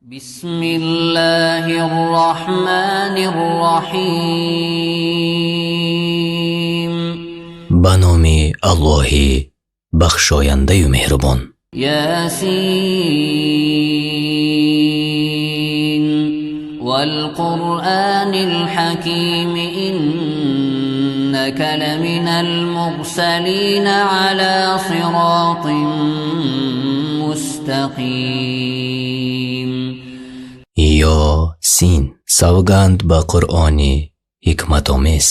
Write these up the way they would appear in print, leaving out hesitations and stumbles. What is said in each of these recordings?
بسم الله الرحمن الرحيم. Ба номи Аллоҳи бахшояндаю меҳрубон. يس والقرآن الحكيم إنك لمن المرسلين على صراط مستقيم. Ёсин, савганд ба Қуръони ҳикматомез,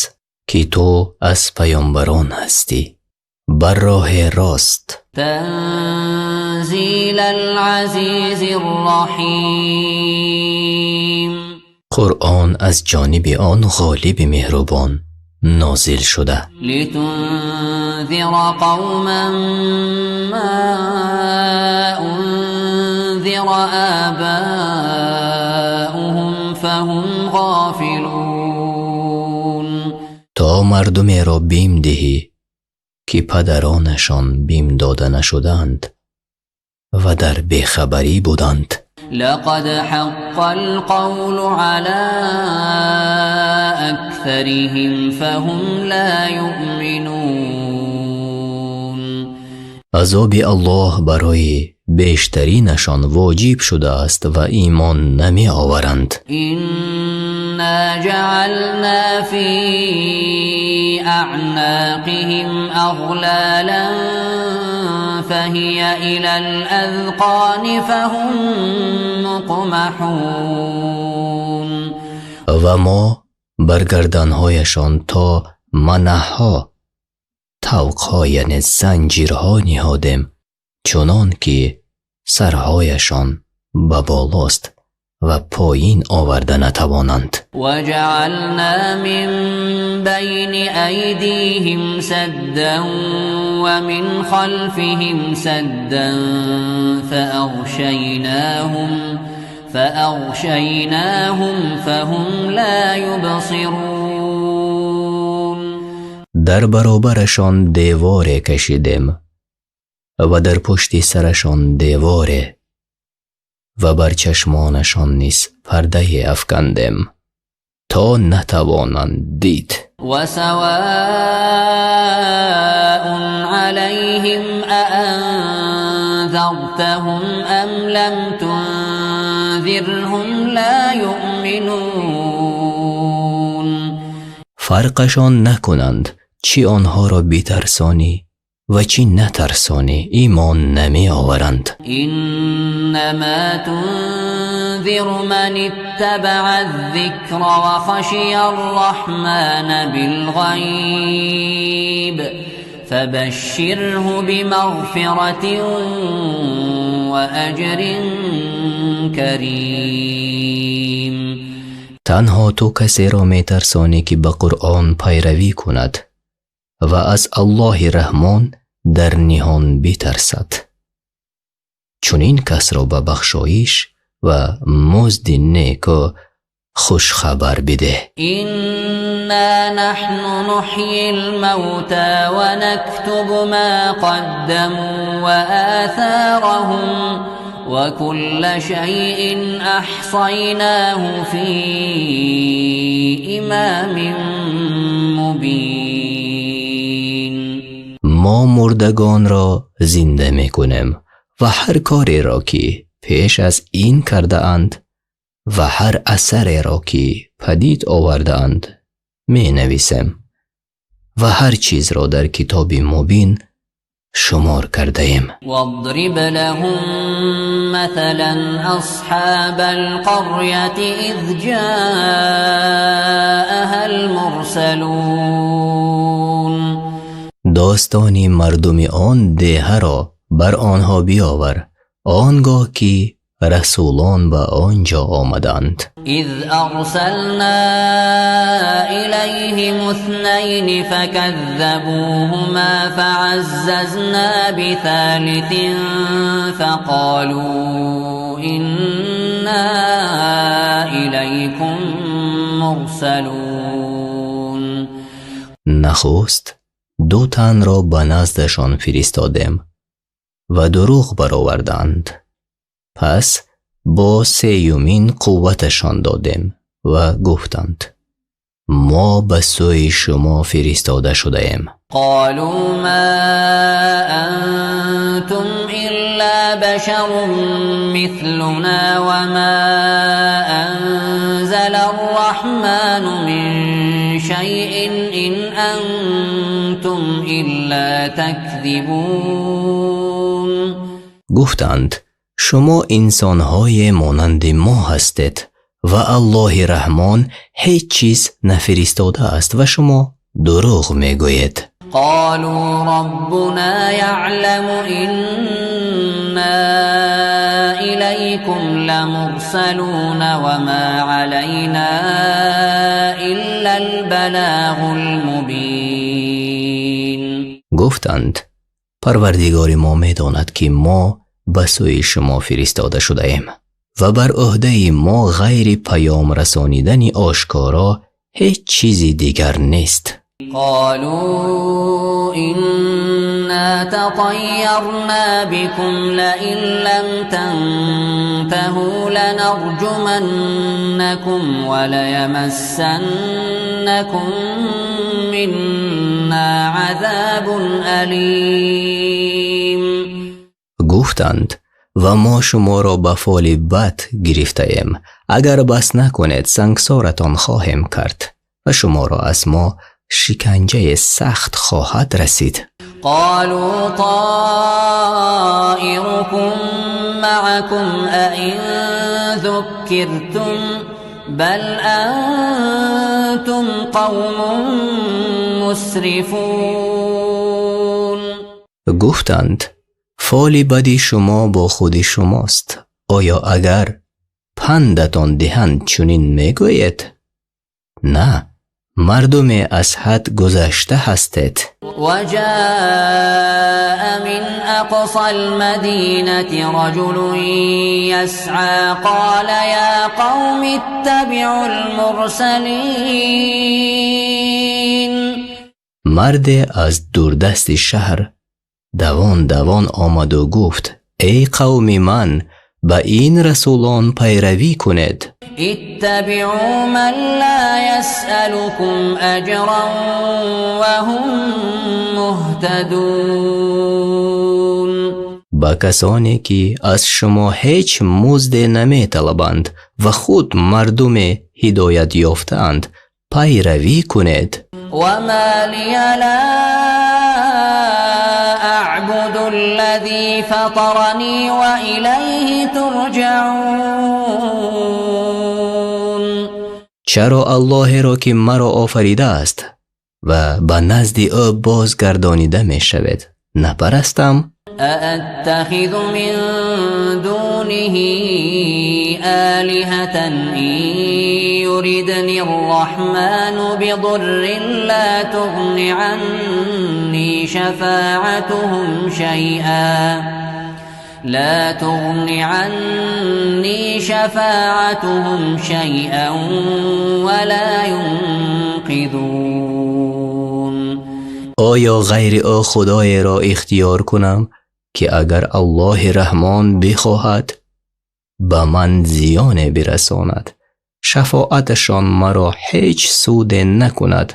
ки ту аз паёмбарон ҳастӣ бар роҳи рост. تنزيل العزيز الرحيم. Қуръон аз ҷониби он ғолиби меҳрубон нозил шуда. لتنذر قوما ما أنذر آباؤهم فهم غافلون. То мардумеро бим диҳӣ, ки падаронашон бим дода нашудаанд ва дар бехабарӣ буданд. لقد حق القول على أكثرهم فهم لا يؤمنون. Азоби Аллоҳ барои бештаринашон воҷиб шудааст ва имон намеоваранд. إنا جعلنا في أعناقهم أغلالا فهي إلى الأذقان فهم مقمحون. Ва мо бар гарданҳояшон то манаҳҳо тавқҳо, яъне занҷирҳо ниҳодем, чунон ки сарҳояшон ба болост ва поин оварда натавонанд. وجعلنا من بين أيديهم سدا ومن خلفهم سدا فأغشيناهم فهم لا يبصرون. Дар баробарашон деворе кашидем ва дар пушти сарашон деворе ва бар чашмонашон низ пардае афкандем, то натавонанд дид. وسواء عليهم أأنذرتهم أم لم تنذرهم لا يؤمنون. Фарқашон накунанд, чӣ онҳоро битарсонӣ ва чӣ натарсонӣ, имон намеоваранд. إنما تنذر من اتبع الذكر وخشي الرحمن بالغيب فبشره بمغفرة وأجر كريم. Танҳо ту касеро метарсонӣ, ки ба Қуръон пайравӣ кунад ва аз Аллоҳи Раҳмон дар ниҳон битарсад. Чунин касро ба бахшоиш ва музди неку хушхабар бидеҳ. إنا نحن نحيي الموتى ونكتب ما قدموا وآثارهم وكل شيء أحصيناه في إمام مبين. Мо мурдагонро зинда мекунем ва ҳар кореро, ки пеш аз ин кардаанд, ва ҳар асареро, ки падид овардаанд, менависем ва ҳар чизро дар китоби мубин шумор кардаем. واضرب لهم مثلا أصحاب القرية إذ جاءها المرسلون. Достони мардуми он деҳаро бар онҳо биёвар, он гоҳ ки расулон ба он ҷо омаданд. إذ أرسلنا إليهم اثنين فكذبوهما فعززنا بثالث فقالوا إنا إليكم مرسلون. Нахуст ду танро ба наздашон фиристодем ва дурӯғ бароварданд, пас Бо сеюмин қувваташон додем ва гуфтанд: мо ба сӯи шумо фиристода шудаем. Қолу ма антум илла башарун мислуна ва ма анзалар-раҳману мин шайъин ин антум илла такзибун. Гуфтанд: шумо инсонҳои монанди мо ҳастед ва Аллоҳи Раҳмон ҳеҷ чиз нафиристодааст ва шумо дурӯғ мегӯед. Қолу роббуна яъламу инна илайкум ламурсалун ва ма алайна иллал балағул мубин. Гуфтанд: Парвардигори мо медонад, ки мо ба сӯи шумо фиристода шудаем ва бар уҳдаи мо ғайри паём расонидани ошкоро ҳеҷ чизи дигар нест. Қолу инна татайярна бикум лаин лам тантаҳу ланарҷуманнакум ва лаямассаннакум минна азабун алим. Гуфтанд: ва мо шуморо ба фоли бад гирифтаем. Агар бас накунед, сангсоратон хоҳем кард ва шуморо аз мо шиканҷаи сахт хоҳад расид. Қолу тоирукум маакум аин зуккиртум бал антум қавмун мусрифун. Гуфтанд: фоли бади шумо бо худи шумост. Оё агар пандатон диҳанд чунин мегӯед? На, мардуме аз ҳад гузашта ҳастед. Ва ҷаа мин ақсал мадинати раҷулун ясъа қола ё қавми иттабиъул мурсалин. Марде аз дурдасти шаҳр давон давон омад ва гуфт: эй қавми ман, ба ин расулон пайравӣ кунед. Иттабиъу ман ла ясъалукум аҷран ва ҳум муҳтадун. Ба касоне ки аз шумо ҳеҷ музде наметалабанд ва худ мардуме ҳидоят ёфтаанд пайравӣ кунед. Ва ма лия ла أعبد الذي فطرني وإليه ترجعون. Чаро Аллоҳеро ки маро офаридааст ва ба назди ӯ бозгардонида мешавед напарастам? أأتخذ من دونه آلهة إن يردني الرحمن بضر لا تغن عني شفاعتهم شيئا لا تغن عني شفاعتهم شيئا ولا ينقذون. Оё ғайри ӯ худоеро ихтиёр кунам ки агар Аллоҳи Раҳмон бихоҳад ба ман зиёне бирасонад, шафоаташон маро ҳеҷ суде накунад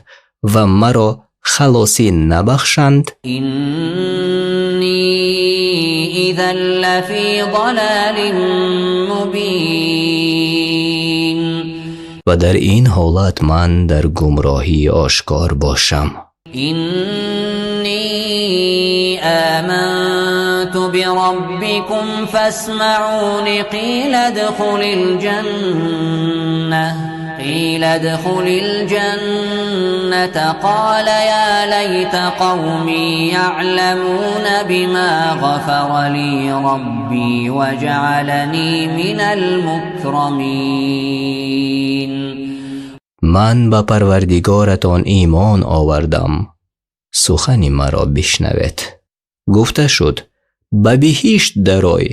ва маро халосӣ набахшанд? Инни изан лафи залалин мубин. Ва дар ин ҳолат ман дар гумроҳии ошкор бошам. Инни аманту бираббикум фасмаъун қила адхулил ҷанната қола ё лайта қавми яъламуна бима ғафара ли робби ва ҷаъалани минал мукрамин. Ман ба Парвардигоратон имон овардам, сухани маро бишнавед. Гуфта шуд: ба биҳишт дарой.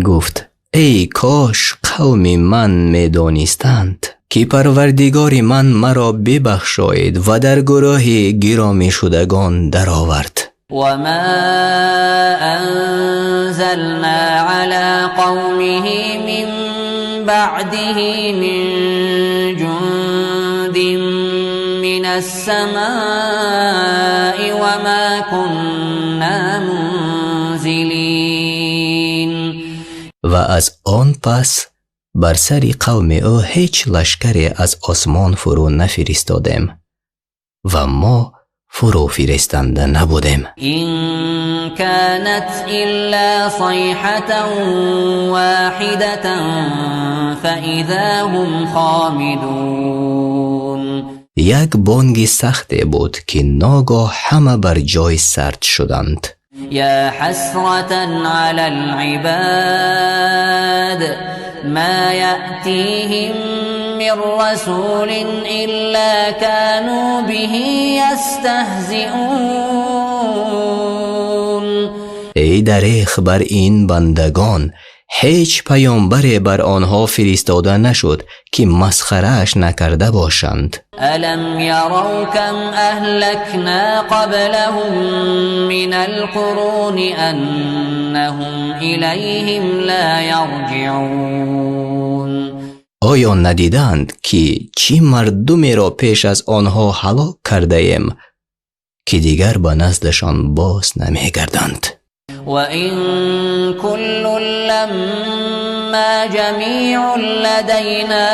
Гуфт: эй кош қавми ман медонистанд ки Парвардигори ман маро бибахшоид ва дар гурӯҳи гиромишудагон даровард. Ва ма анзална ала қавмиҳи мин بعده من جند من السماء وما كنا منزلين. Ва аз он пас бар сари қавми ӯ ҳеҷ лашкаре аз осмон фурӯ нафиристодем ва мо фурӯ фиристанда набудем. إن كانت إلا صيحة واحدة فإذا هم خامدون. Як бонги сахте буд, ки ногоҳ ҳама бар ҷой сард шуданд. يا حسرة على العباد ما يأتيهم من رسول إلا كانوا به يستهزئون. Эй дареғ бар ин бандагон, ҳеҷ паёмбаре бар онҳо фиристода нашуд, ки масхарааш накарда бошанд. ألم يروا كم أهلكنا قبلهم من القرون أنهم إليهم لا يرجعون. Оё надиданд, ки чӣ мардумеро пеш аз онҳо ҳалок кардаем, ки дигар ба наздашон боз намегарданд? وإن كل لما جميع لدينا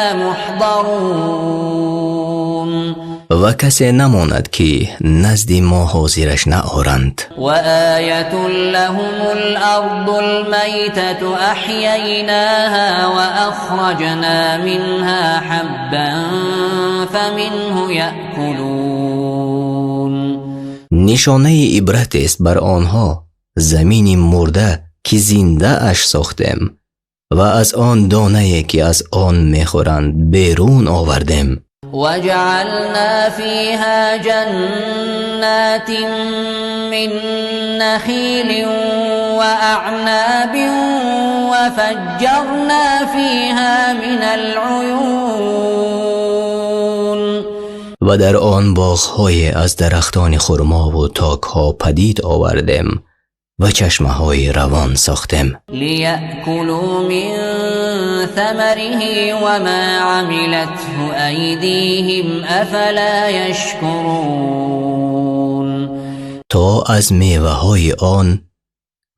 محضرون. Ва касе намонад, ки назди мо ҳозираш наоранд. وآية لهم الأرض الميتة أحييناها وأخرجنا منها حبا فمنه يأكلون. Нишонаи ибратест бар онҳо замини мурда, ки зиндааш сохтем ва аз он донае, ки аз он мехӯранд, берун овардем. وجعلنا فيها جنات من نخيل وأعناب وفجرنا فيها من العيون. Ва дар он боғҳое аз дарахтони хурмову токҳо падид овардем ва чашмаҳои равон сохтем. ليأكلوا من ثمره وما عملته أيديهم أفلا يشكرون. То аз меваҳои он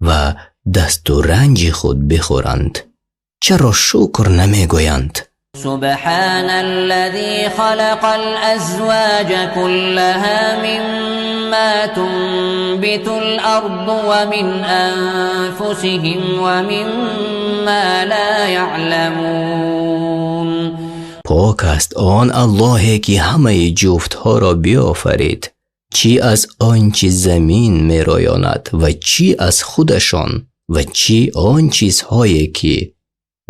ва дасту ранҷи худ бихӯранд. Чаро шукр намегӯянд? سبحان الذي خلق الأزواج كلها مما تنبت الأرض ومن أنفسهم ومما لا يعلمون. Пок аст он Аллоҳе, ки ҳамаи ҷуфтҳоро биёфарид, чӣ аз он чи замин мероёнад ва чӣ аз худашон ва чӣ он чизҳое, ки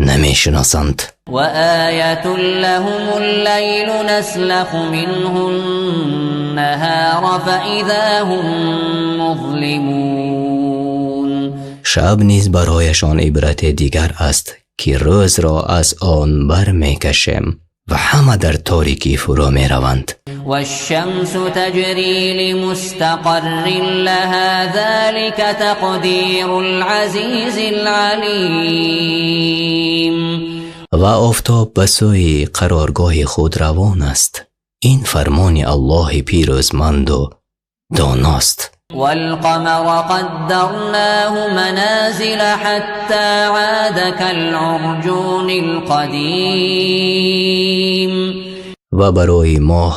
намешиносанд. وآية لهم الليل نسلخ منه النهار فإذا هم مظلمون. Шаб низ барояшон ибрате дигар аст, ки рӯзро аз он бармекашем ва ҳама дар торикӣ фурӯ мераванд. والشمس تجري لمستقر لها ذلك تقدير العزيز العليم. Ва офтоб ба сӯи қароргоҳи худ равон аст. Ин фармони Аллоҳи пирӯзманду доност. والقمر قدرناه منازل حتى عاد كالعرجون القديم. Ва барои моҳ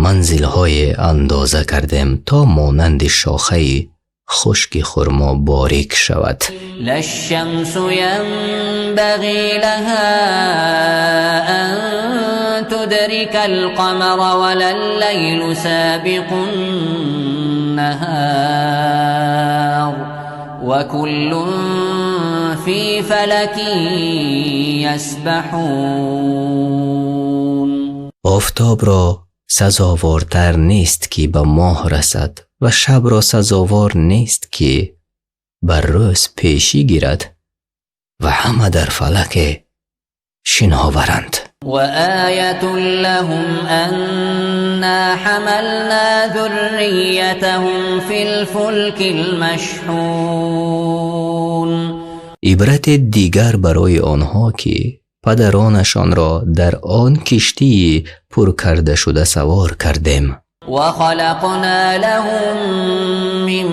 манзилҳое андоза кардем, то монанди шохаи хушки хурмо борик шавад. لا الشمس ينبغي لها أن تدرك القمر ولا الليل سابق النهار وكل في فلك يسبحون. Офтобро сазовортар нест, ки ба моҳ расад, ва шабро сазовор нест, ки ба рӯз пешӣ гирад, ва ҳама дар фалаке шиноваранд. وآية لهم أنا حملنا ذريتهم في الفلك المشحون. Ибрате дигар барои онҳо, ки Падаронашонро дар он киштии пур карда шуда савор кардем. وخلقنا لهم من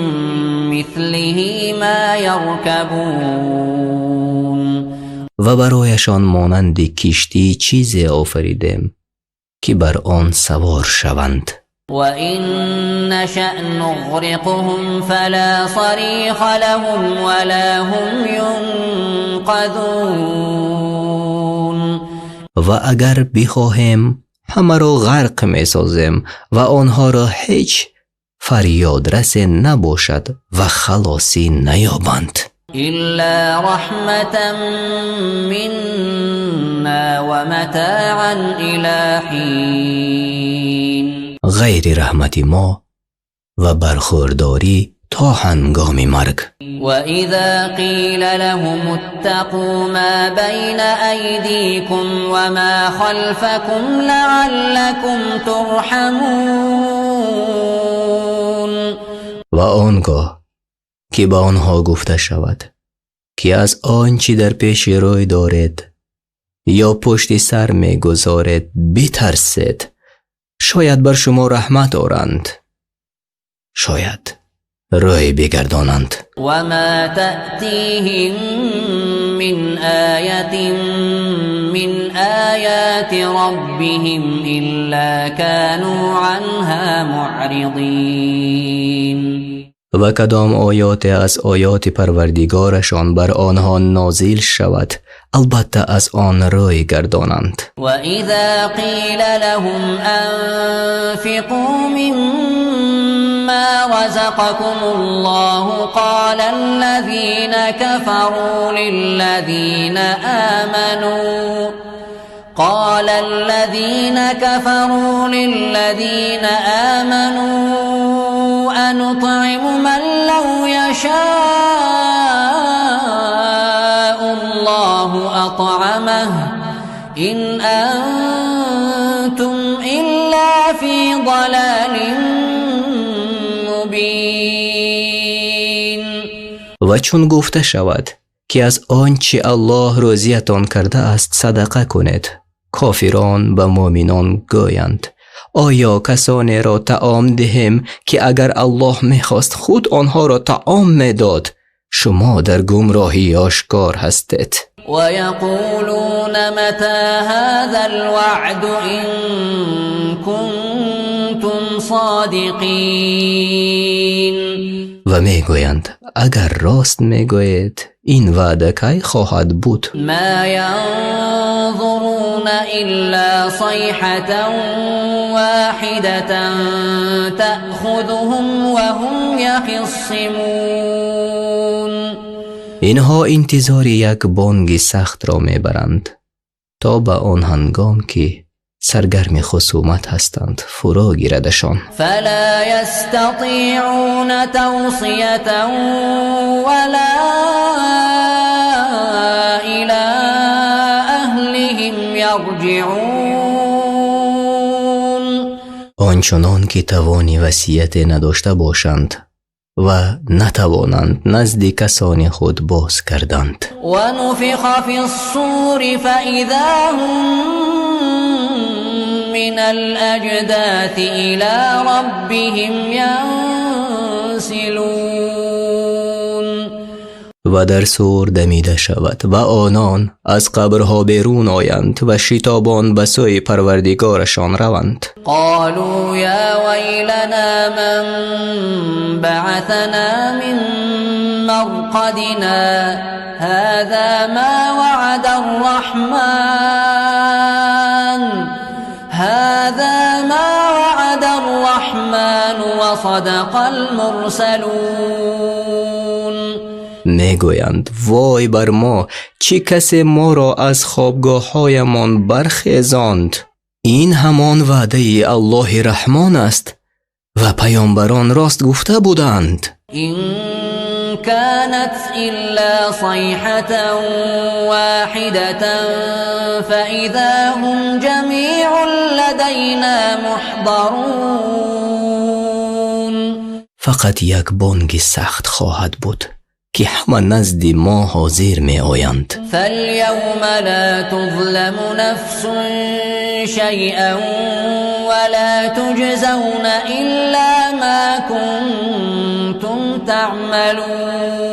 مثله ما يركبون. Ва барояшон монанди киштӣ чизе офаридем, ки бар он савор шаванд. وإن نشأ نغرقهم فلا صريخ لهم ولا هم ينقذون. Ва агар бихоҳем, ҳамаро ғарқ месозем ва онҳоро ҳеҷ фарёдрасе набошад ва халосӣ наёбанд. إلا رحمة منا ومتاعا إلى حين. Ғайри раҳмати мо ва бархӯрдорӣ то ҳангоми марг. وإذا قيل لهم اتقوا ما بين أيديكم وما خلفكم لعلكم ترحمون. Ва он гоҳ ки ба онҳо гуфта шавад, ки аз он чӣ дар пеши рӯй доред ё пушти сар мегузоред битарсед, шояд бар шумо раҳмат оранд, шояд рӯй бигардонанд. وما تأتيهم من آية من آيات ربهم إلا كانوا عنها معرضين. Ва кадом оёте аз оёти Парвардигорашон бар онҳо нозил шавад, албатта аз он рӯй гардонанд. وإذا قيل لهم أنفقوا مما رزقكم الله قال الذين كفروا للذين آمنوا أنطعم من لو يشاء الله أطعمه إن أنتم إلا في ضلال مبين. Ва чун гуфта шавад, ки аз он чӣ Аллоҳ рӯзиятон кардааст садақа кунед, кофирон ба муъминон гӯянд: оё касонеро таом диҳем, ки агар Аллоҳ мехост, худ онҳоро таом медод? Шумо дар гумроҳии ошкор ҳастед. ويقولون متى هذا الوعد إن كنتم صادقين. Ва мегӯянд: агар рост мегӯед, ин ваъда кай хоҳад буд? ما ينظرون إلا صيحة واحدة تأخذهم وهم يخصمون. Инҳо интизори як бонги сахтро мебаранд, то ба он ҳангом ки саргарми хусумат ҳастанд, фуро гирадашон. فلا يستطيعون توصية ولا إلى أهلهم يرجعون. Он чунон ки тавони васияте надошта бошанд ва натавонанд назди касони худ боз гарданд. ونفخ في الصور فإذا هم من الأجداث إلى ربهم ينسلون. Ва дар сур дамида шавад ва онон аз қабрҳо берун оянд ва шитобон ба сӯи Парвардигорашон раванд. قالوا يا ويلنا من بعثنا من مرقدنا هذا ما وعد الرحمن هذا ما وعد الرحمن وصدق المرسلون. Мегӯянд: вой бар мо, чӣ касе моро аз хобгоҳҳоямон бархезонд? Ин ҳамон ваъдаи Аллоҳи Раҳмон аст ва паёмбарон рост гуфта буданд. إن كانت إلا صيحة واحدة فإذا هم جميع لدينا محضرون. Фақат як бонги сахт хоҳад буд, ки ки ҳама назди мо ҳозир меоянд. فاليوم لا تظلم نفس شيئا ولا تجزون إلا ما كنتم تعملون.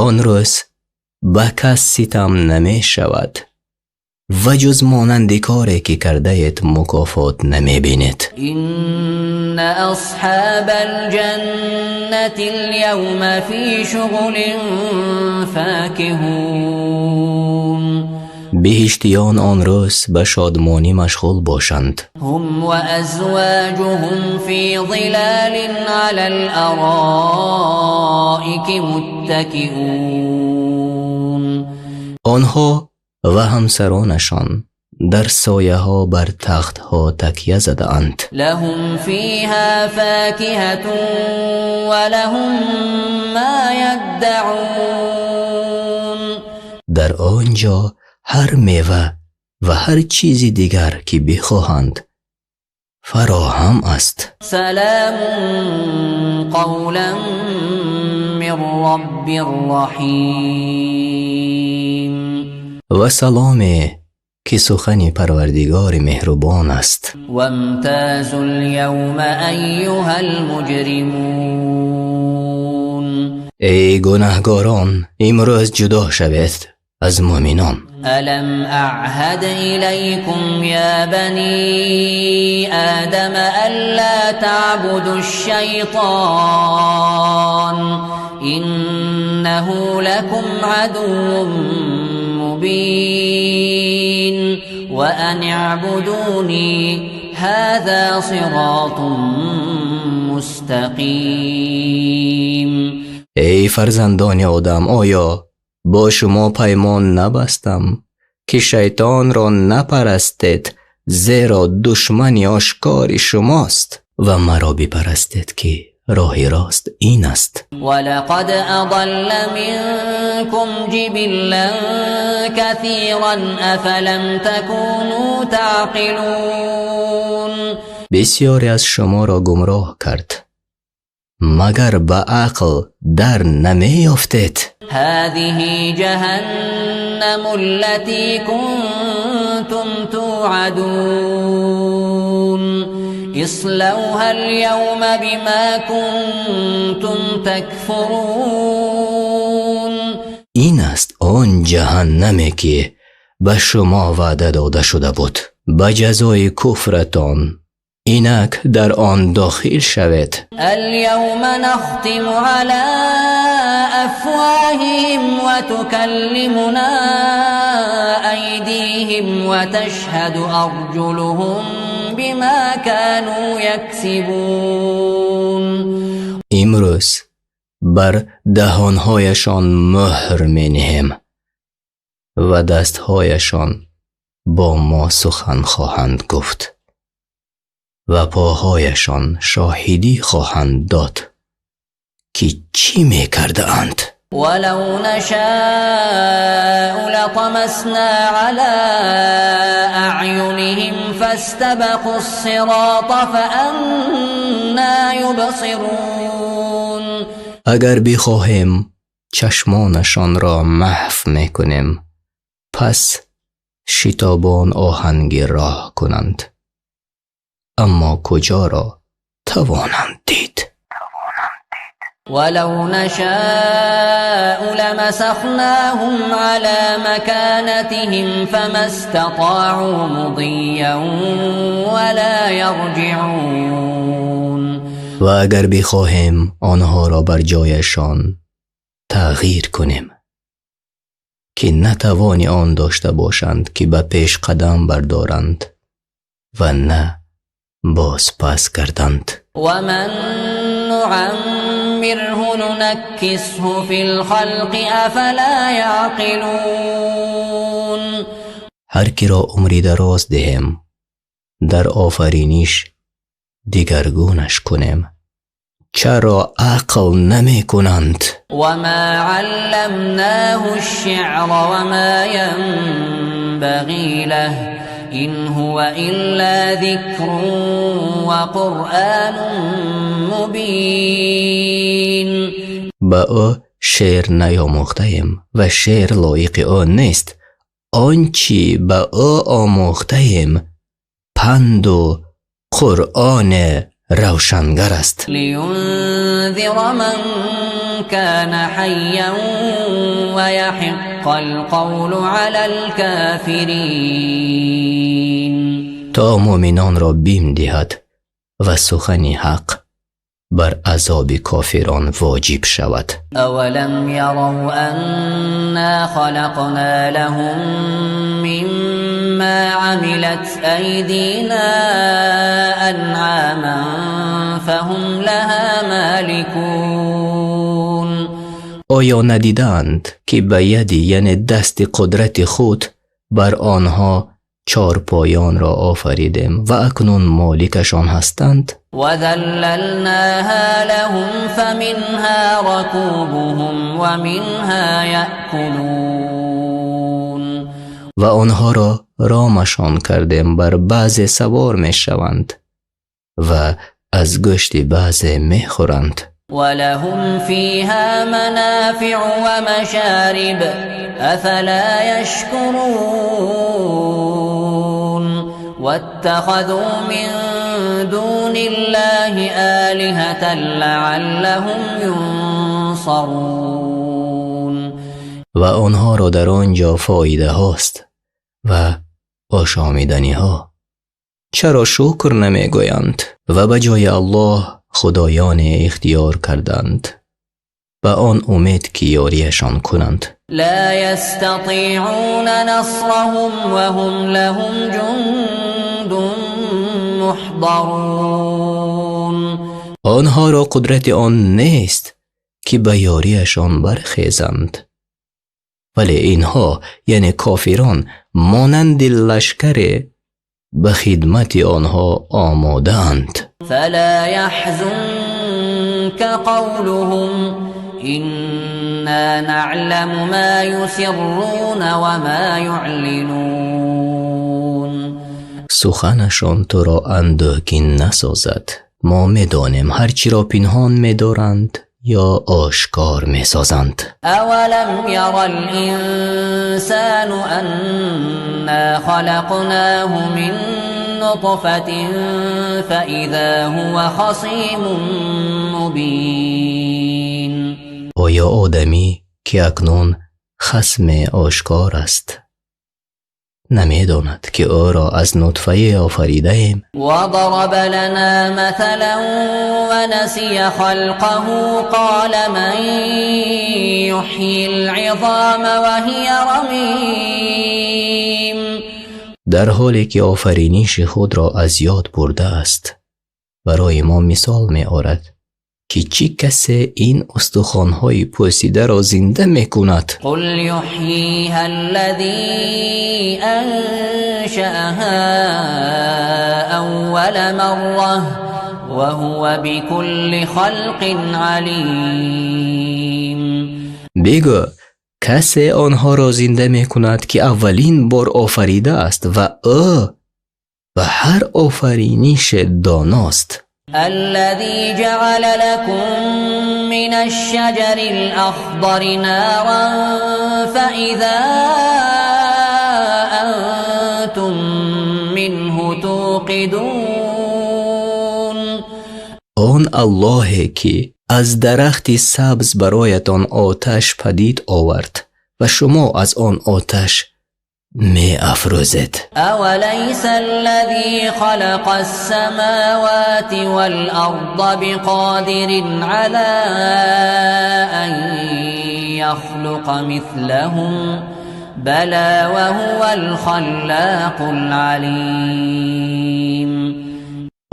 Он рӯз ба кас ситам намешавад ва ҷуз монанди коре ки кардаед мукофот намебинед. إن أصحاب الجنة اليوم في شغل فاكهون. Биҳиштиён он рӯз ба шодмонӣ машғул бошанд. هم وأزواجهم في ظلال على الأرائك متكئون. Онҳо ва ҳамсаронашон дар сояҳо бар тахтҳо такя задаанд. لهم فيها فاكهة ولهم ما يدعون. Дар он ҷо ҳар мева ва ҳар чизи дигар, ки бихоҳанд, фароҳам аст. سلام قولا من رب رحيم. Ва саломе, ки сухани Парвардигори меҳрубон аст. وامتازوا اليوم أيها المجرمون. Эй гунаҳгорон, имрӯз ҷудо шавед аз муъминон. ألم أعهد إليكم يا بني آدم ألا تعبدوا الشيطان إنه لكم عدو مبين وأن اعبدوني هذا صراط مستقيم. Эй фарзандони Одам, оё бо шумо паймон набастам, ки шайтонро напарастед, зеро душмани ошкори шумост, ва маро бипарастед, ки роҳи рост ин аст? ولقد أضل منكم جبلا كثيرا أفلم تكونوا تعقلون. Бисёре аз шуморо гумроҳ кард, магар ба ақл дар намеёфтед? هذه جهنم التي كنتم توعدون اصلوها اليوم بما كنتم تكفرون. Ин аст он ҷаҳаннаме, ки ба шумо ваъда дода шуда буд. Ба ҷазои куфратон инак дар он дохил шавед. اليوم نختم على أفواههم وتكلمنا أيديهم وتشهد أرجلهم بما كانوا يكسبون. Имрӯз бар даҳонҳояшон мӯҳр менеҳем ва дастҳояшон бо мо сухан хоҳанд гуфт ва поҳояшон шоҳидӣ хоҳанд дод, ки чӣ мекардаанд. ولو نشاء لطمسنا على أعينهم فاستبقوا الصراط فأنى يبصرون. Агар бихоҳем, чашмонашонро маҳв мекунем, пас шитобон оҳанги роҳ кунанд, аммо куҷоро тавонанд дид? ولو نشاء لمسخناهم على مكانتهم فما استطاعوا مضيا ولا يرجعون. Ва агар бихоҳем, онҳоро бар ҷояшон тағйир кунем, ки на тавони он дошта бошанд, ки ба пеш қадам бардоранд, ва на бозпас гарданд. ومن نعمره ننكسه في الخلق أفلا يعقلون. Ҳар киро умри дароз диҳем, дар офариниш дигаргунаш кунем, чаро ақл намекунанд? وما علمناه الشعر وما ينبغي له إن هو إلا ذكر وقرآن مبين. Ба ӯ шеър наомӯхтаем ва шеър лоиқи ӯ нест. Он чӣ ба ӯ омӯхтаем панду Қуръони равшангар аст. لينذر من كان حيا ويحق القول على الكافرين. То мӯъминонро бим диҳад ва сухани ҳақ бар азоби кофирон воҷиб шавад. أولم يروا أنا خلقنا لهم مما عملت أيدينا أنعاما فهم لها مالكون. Оё надидаанд, ки ба яди, яъне дасти қудрати худ бар онҳо чорпоёнро офаридем ва акнун моликашон ҳастанд? وذللناها لهم فمنها ركوبهم ومنها يأكلون. Ва онҳоро ромашон кардем, бар баъзе савор мешаванд ва аз гӯшти баъзе мехӯранд. ولهم فيها منافع ومشارب أفلا يشكرون. واتخذوا من دون الله آلهة لعلهم ينصرون. Ва онҳоро дар он ҷо фоидаҳост ва ошомиданиҳо. Чаро шукр намегӯянд? Ва ба ҷои Аллоҳ худоёне ихтиёр карданд ба он умед, ки ёрияшон кунанд. لا يستطيعون نصرهم وهم لهم جند محضرون. Онҳоро қудрати он нест, ки ба ёрияшон бархезанд, вале инҳо, яъне кофирон, монанди лашкаре ба хидмати онҳо омодаанд. فلا يحزنك قولهم إنا نعلم ما يسرون وما يعلنون. Суханашон туро андӯҳгин насозад. Мо медонем ҳар чиро пинҳон медоранд ё ошкор месозанд. أولم ير الإنسان أنا خلقناه من نطفة فإذا هو خصيم مبين. Оё одамӣ, ки акнун хасме ошкор аст, намедонад, ки ӯро аз нутфае офаридаем? وضرب لنا مثلا ونسي خلقه قال من يحيي العظام وهي رميم. Дар ҳоле ки офариниши худро аз ёд бурдааст, барои мо мисол меорад, ки чӣ касе ин устухонҳои пӯсидаро зинда мекунад? قل يحييها الذي أنشأها أول مرة وهو بكل خلق عليم. Бигӯ, касе онҳоро зинда мекунад, ки аввалин бор офаридааст, ва ӯ ба ҳар офаринише доност. الذي جعل لكم من الشجر الأخضر نارا فإذا أنتم منه توقدون. Он Аллоҳе, ки аз дарахти сабз бароятон оташ падид овард ва шумо аз он оташ меафрӯзед. أوليس الذي خلق السماوات والأرض بقادر على أن يخلق مثلهم بلى وهو الخلاق العليم.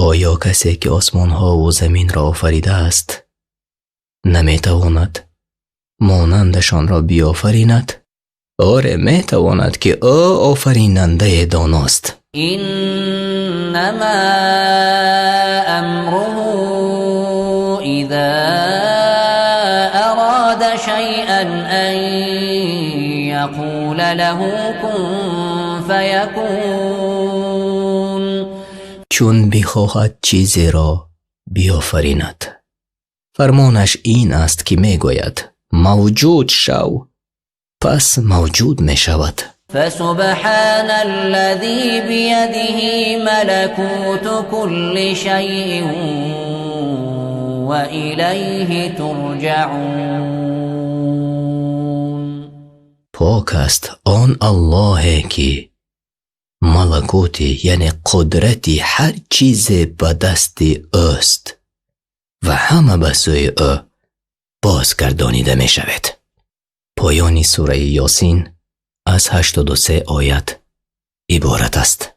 Оё касе, ки осмонҳову заминро офаридааст, наметавонад монандашонро биёфаринад? Оре, метавонад, ки ӯ офаринандаи доност. إنما أمره إذا أراد شيئا أن يقول له كن فيكون. Чун бихоҳад чизеро биёфаринад, Фармонаш ин аст, ки мегӯяд: мавҷуд шав, пас мавҷуд мешавад. فسبحان الذي بيده ملكوت كل شيء وإليه ترجعون. Пок аст он Аллоҳе, ки малакути, яъне қудрати ҳар чизе ба дасти ӯст ва ҳама ба сӯи ӯ бозгардонида мешавед. Поёни сураи Ёсин аз 83 оят иборат аст.